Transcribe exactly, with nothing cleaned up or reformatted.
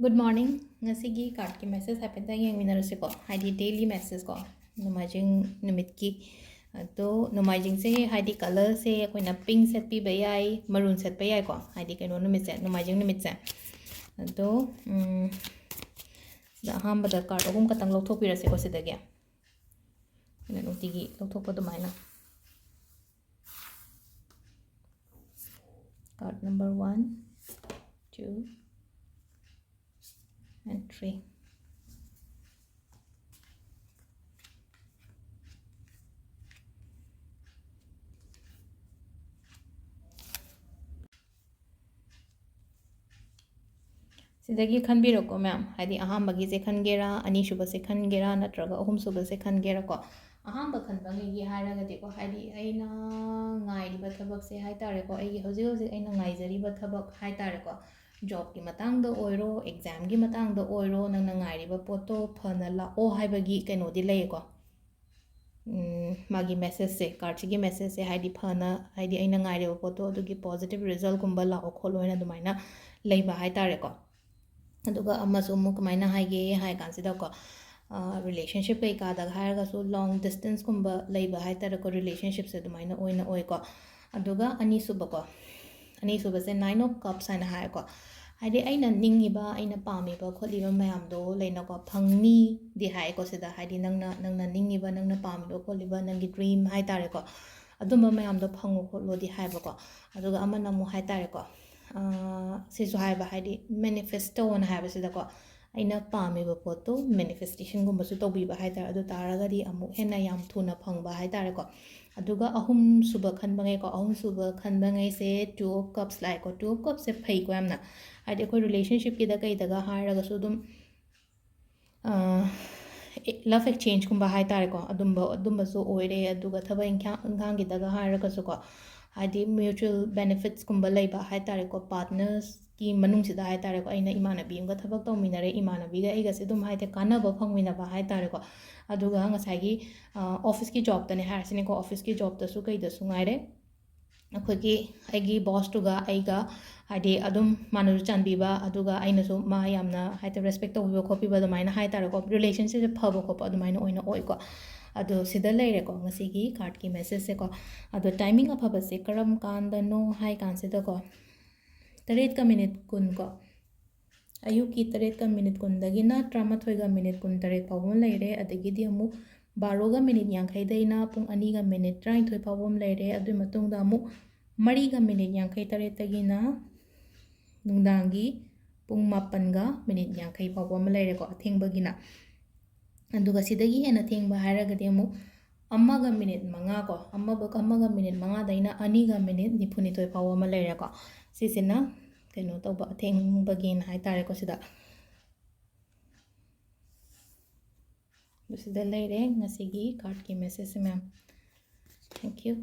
Good morning. ꯉꯁꯤꯒꯤ cardꯀꯤ message ꯍꯥꯏꯐꯦꯠꯇꯪ ꯌꯦꯡꯃꯤꯟꯅꯔꯁꯤꯀꯣ, ꯍꯥꯏꯗꯤ daily message ꯀꯣ, ꯅꯣꯡꯃꯥꯏꯖꯤꯡ ꯅꯨꯃꯤꯠꯀꯤ꯫ ꯑꯗꯣ ꯅꯣꯡꯃꯥꯏꯖꯤꯡꯁꯦ ꯍꯥꯏꯗꯤ colourꯁꯦ ꯑꯩꯈꯣꯏꯅ pink ꯁꯦꯠꯄꯤꯕ ꯌꯥꯏ, maroon ꯁꯦꯠꯄ ꯌꯥꯏꯀꯣ, ꯍꯥꯏꯗꯤ ꯀꯩꯅꯣ ꯅꯨꯃꯤꯠꯁꯦ, ꯅꯣꯡꯃꯥꯏꯖꯤꯡ ꯅꯨꯃꯤꯠꯁꯦ꯫ ꯑꯗꯣ ꯎꯝ, ꯁꯤꯗ ꯑꯍꯥꯟꯕꯗ card ꯑꯍꯨꯝ ꯈꯛꯇꯪ ꯂꯧꯊꯣꯛꯄꯤꯔꯁꯦꯀꯣ ꯁꯤꯗꯒꯤ꯫ ꯑꯩꯅ ꯅꯨꯡꯇꯤꯒꯤ ꯂꯧꯊꯣꯛꯄ ꯑꯗꯨꯃꯥꯏꯅ꯫ Card number one, two, and three. ꯁꯤꯗꯒꯤ ꯈꯟꯕꯤꯔꯣꯀꯣ ꯃꯌꯥꯝ, ꯍꯥꯏꯗꯤ ꯑꯍꯥꯟꯕꯒꯤꯁꯦ ꯈꯟꯒꯦꯔꯥ, ꯑꯅꯤꯁꯨꯕꯁꯦ ꯈꯟꯒꯦꯔꯥ, ꯅꯠꯇ꯭ꯔꯒ ꯑꯍꯨꯝꯁꯨꯕꯁꯦ ꯈꯟꯒꯦꯔꯥꯀꯣ꯫ ꯑꯍꯥꯟꯕ ꯈꯟꯕꯉꯩꯒꯤ ꯍꯥꯏꯔꯒꯗꯤꯀꯣ, ꯍꯥꯏꯗꯤ ꯑꯩꯅ ꯉꯥꯏꯔꯤꯕ ꯊꯕꯛꯁꯦ ꯍꯥꯏ ꯇꯥꯔꯦꯀꯣ, ꯑꯩꯒꯤ ꯍꯧꯖꯤꯛ ꯍꯧꯖꯤꯛ ꯑꯩꯅ ꯉꯥꯏꯖꯔꯤꯕ ꯊꯕꯛ ꯍꯥꯏ ꯇꯥꯔꯦꯀꯣ, jobꯀꯤ ꯃꯇꯥꯡꯗ ꯑꯣꯏꯔꯣ, examꯒꯤ ꯃꯇꯥꯡꯗ ꯑꯣꯏꯔꯣ, ꯅꯪꯅ ꯉꯥꯏꯔꯤꯕ ꯄꯣꯠꯇꯣ ꯐꯅ ꯂꯥꯛꯑꯣ ꯍꯥꯏꯕꯒꯤ ꯀꯩꯅꯣꯗꯤ ꯂꯩꯌꯦꯀꯣ꯫ ꯎꯝ, ꯃꯥꯒꯤ messageꯁꯦ, cardꯁꯤꯒꯤ messageꯁꯦ, ꯍꯥꯏꯗꯤ ꯐꯅ, ꯍꯥꯏꯗꯤ ꯑꯩꯅ ꯉꯥꯏꯔꯤꯕ ꯄꯣꯠꯇꯣ ꯑꯗꯨꯒꯤ positive resultꯀꯨꯝꯕ ꯂꯥꯛꯑꯣ ꯈꯣꯠꯂꯣ ꯍꯥꯏꯅ ꯑꯗꯨꯃꯥꯏꯅ ꯂꯩꯕ ꯍꯥꯏ ꯇꯥꯔꯦꯀꯣ꯫ ꯑꯗꯨꯒ ꯑꯃꯁꯨ ꯑꯃꯨꯛ ꯀꯃꯥꯏꯅ ꯍꯥꯏꯒꯦ ꯍꯥꯏ ꯀꯥꯟꯁꯤꯗꯀꯣ, ꯑ, relationship ꯀꯩꯀꯥꯗ ꯍꯥꯏꯔꯒꯁꯨ long distanceꯀꯨꯝꯕ ꯂꯩꯕ ꯍꯥꯏ ꯇꯥꯔꯦꯀꯣ, relationshipꯁꯦ ꯑꯗꯨꯃꯥꯏꯅ ꯑꯣꯏꯅ ꯑꯣꯏꯀꯣ꯫ ꯑꯗꯨꯒ ꯑꯅꯤꯁꯨꯕꯀꯣ, ꯑꯅꯤꯁꯨꯕꯁꯦ Nine of Cups ꯍꯥꯏꯅ ꯍꯥꯏꯀꯣ, ꯍꯥꯏꯗꯤ ꯑꯩꯅ ꯅꯤꯡꯉꯤꯕ, ꯑꯩꯅ ꯄꯥꯝꯃꯤꯕ ꯈꯣꯠꯂꯤꯕ ꯃꯌꯥꯝꯗꯣ ꯂꯩꯅꯀꯣ, ꯐꯪꯅꯤꯗꯤ ꯍꯥꯏꯀꯣ ꯁꯤꯗ, ꯍꯥꯏꯗꯤ ꯅꯪꯅ, ꯅꯪꯅ ꯅꯤꯡꯉꯤꯕ, ꯅꯪꯅ ꯄꯥꯝꯃꯤꯕ ꯈꯣꯠꯂꯤꯕ, ꯅꯪꯒꯤ dream ꯍꯥꯏ ꯇꯥꯔꯦꯀꯣ, ꯑꯗꯨꯝꯕ ꯃꯌꯥꯝꯗꯣ ꯐꯪꯉꯣ ꯈꯣꯠꯂꯣꯗꯤ ꯍꯥꯏꯕꯀꯣ꯫ ꯑꯗꯨꯒ ꯑꯃꯅ ꯑꯃꯨꯛ ꯍꯥꯏ ꯇꯥꯔꯦꯀꯣ, ꯑꯥ, ꯁꯤꯁꯨ ꯍꯥꯏꯕ, ꯍꯥꯏꯗꯤ manifest ꯇꯧꯑꯣꯅ ꯍꯥꯏꯕꯁꯤꯗꯀꯣ, ꯑꯩꯅ ꯄꯥꯝꯃꯤꯕ ꯄꯣꯠꯇꯣ manifestationꯒꯨꯝꯕꯁꯨ ꯇꯧꯕꯤꯕ ꯍꯥꯏ ꯇꯥꯔꯦ꯫ ꯑꯗꯨ ꯇꯥꯔꯒꯗꯤ ꯑꯃꯨꯛ ꯍꯦꯟꯅ ꯌꯥꯝ ꯊꯨꯅ ꯐꯪꯕ ꯍꯥꯏ ꯇꯥꯔꯦꯀꯣ꯫ ꯑꯗꯨꯒ ꯑꯍꯨꯝꯁꯨꯕ ꯈꯟꯕꯉꯩꯀꯣ, ꯑꯍꯨꯝꯁꯨꯕ ꯈꯟꯕꯉꯩꯁꯦ Two of Cups ꯂꯥꯛꯑꯦꯀꯣ꯫ Two of Cupꯁꯦ ꯐꯩꯀꯣ ꯌꯥꯝꯅ, ꯍꯥꯏꯗꯤ ꯑꯩꯈꯣꯏ relationshipꯀꯤꯗ ꯀꯩꯗꯒ ꯍꯥꯏꯔꯒꯁꯨ ꯑꯗꯨꯝ, ꯑ, love exchangeꯀꯨꯝꯕ ꯍꯥꯏ ꯇꯥꯔꯦꯀꯣ, ꯑꯗꯨꯝꯕ, ꯑꯗꯨꯝꯕꯁꯨ ꯑꯣꯏꯔꯦ꯫ ꯑꯗꯨꯒ ꯊꯕꯛ ꯏꯪꯈꯥꯡ, ꯏꯪꯈꯥꯡꯒꯤꯗꯒ ꯍꯥꯏꯔꯒꯁꯨꯀꯣ, ꯍꯥꯏꯗꯤ mutual benefitsꯀꯨꯝꯕ ꯂꯩꯕ ꯍꯥꯏ ꯇꯥꯔꯦꯀꯣ, partnersꯀꯤ ꯃꯅꯨꯡꯁꯤꯗ ꯍꯥꯏ ꯇꯥꯔꯦꯀꯣ, ꯑꯩꯅ ꯏꯃꯥꯟꯅꯕꯤ ꯑꯃꯒ ꯊꯕꯛ ꯇꯧꯃꯤꯟꯅꯔꯦ, ꯏꯃꯥꯟꯅꯕꯤꯒ ꯑꯩꯒꯁꯦ ꯑꯗꯨꯝ ꯍꯥꯏꯗꯤ ꯀꯥꯟꯅꯕ ꯐꯪꯃꯤꯟꯅꯕ ꯍꯥꯏ ꯇꯥꯔꯦꯀꯣ꯫ ꯑꯗꯨꯒ ꯉꯁꯥꯏꯒꯤ, ꯑ, officeꯀꯤ jobꯇꯅꯦ ꯍꯥꯏꯔꯁꯤꯅꯦꯀꯣ, officeꯀꯤ jobꯇꯁꯨ ꯀꯩꯗꯁꯨ ꯉꯥꯏꯔꯦ, ꯑꯩꯈꯣꯏꯒꯤ, ꯑꯩꯒꯤ ꯕꯣꯁꯇꯨꯒ ꯑꯩꯒ, ꯍꯥꯏꯗꯤ, ꯑꯗꯨꯝ ꯃꯥꯅꯁꯨ ꯆꯥꯟꯕꯤꯕ, ꯑꯗꯨꯒ ꯑꯩꯅꯁꯨ ꯃꯥ ꯌꯥꯝꯅ, ꯍꯥꯏꯗꯤ, ꯔꯦꯁꯄꯦꯛ ꯇꯧꯕꯤꯕ ꯈꯣꯠꯄꯤꯕ, ꯑꯗꯨꯃꯥꯏꯅ ꯍꯥꯏ ꯇꯥꯔꯦꯀꯣ, ꯔꯤꯂꯦꯁꯟꯁꯤꯞꯁꯦ ꯐꯕ ꯈꯣꯠꯄ ꯑꯗꯨꯃꯥꯏꯅ ꯑꯣꯏꯅ ꯑꯣꯏꯀꯣ꯫ ꯑꯗꯣ ꯁꯤꯗ ꯂꯩꯔꯦꯀꯣ ꯉꯁꯤꯒꯤ ꯀꯥꯔꯠꯀꯤ ꯃꯦꯁꯦꯖꯁꯦꯀꯣ꯫ ꯑꯗꯣ ꯇꯥꯏꯃꯤꯡ ꯑꯐꯕꯁꯦ ꯀꯔꯝ ꯀꯥꯟꯗꯅꯣ ꯍꯥꯏ ꯀꯥꯟꯁꯤꯗꯀꯣ, ꯇꯔꯦꯠꯀ ꯃꯤꯅꯤꯠ ꯀꯨꯟ ꯀꯣ, ꯑꯌꯨꯛꯀꯤ ꯇꯔꯦꯠꯀ ꯃꯤꯅꯤꯠ ꯀꯨꯟꯗꯒꯤꯅ ꯇꯔꯥꯃꯥꯊꯣꯏꯒ ꯃꯤꯅꯤꯠ ꯀꯨꯟꯇꯔꯦꯠ ꯐꯥꯎꯕ ꯑꯃ ꯂꯩꯔꯦ꯫ ꯑꯗꯒꯤꯗꯤ ꯑꯃꯨꯛ ꯕꯥꯔꯣꯒ ꯃꯤꯅꯤꯠ ꯌꯥꯡꯈꯩꯗꯩꯅ ꯄꯨꯡ ꯑꯅꯤꯒ ꯃꯤꯅꯤꯠ ꯇꯔꯥꯅꯤꯊꯣꯏ ꯐꯥꯎꯕ ꯑꯃ ꯂꯩꯔꯦ꯫ ꯑꯗꯨꯒꯤ ꯃꯇꯨꯡꯗ ꯑꯃꯨꯛ ꯃꯔꯤꯒ ꯃꯤꯅꯤꯠ ꯌꯥꯡꯈꯩ ꯇꯔꯦꯠꯇꯒꯤꯅ ꯅꯨꯡꯗꯥꯡꯒꯤ ꯄꯨꯡ ꯃꯥꯄꯟꯒ ꯃꯤꯅꯤꯠ ꯌꯥꯡꯈꯩ ꯐꯥꯎꯕ ꯑꯃ ꯂꯩꯔꯦꯀꯣ, ꯑꯊꯦꯡꯕꯒꯤꯅ꯫ ꯑꯗꯨꯒ ꯁꯤꯗꯒꯤ ꯍꯦꯟꯅ ꯊꯦꯡꯕ ꯍꯥꯏꯔꯒꯗꯤ ꯑꯃꯨꯛ ꯑꯃꯒ ꯃꯤꯅꯤꯠ ꯃꯉꯥ ꯀꯣ, ꯑꯃꯕ-, ꯑꯃꯒ ꯃꯤꯅꯤꯠ ꯃꯉꯥꯗꯩꯅ ꯑꯅꯤꯒ ꯃꯤꯅꯤꯠ ꯅꯤꯐꯨꯅꯤꯊꯣꯏ ꯐꯥꯎꯕ ꯑꯃ ꯂꯩꯔꯦꯀꯣ꯫ ꯁꯤꯁꯤꯅ ꯀꯩꯅꯣ ꯇꯧꯕ, ꯑꯊꯦꯡꯕꯒꯤꯅ ꯍꯥꯏꯇꯥꯔꯦꯀꯣ꯫ ꯁꯤꯗ, ꯁꯤꯗ ꯂꯩꯔꯦ ꯉꯁꯤꯒꯤ ꯀꯥꯔꯠꯀꯤ ꯃꯦꯁꯦꯖꯁꯦ, ꯃꯌꯥꯝ꯫ Thank you꯫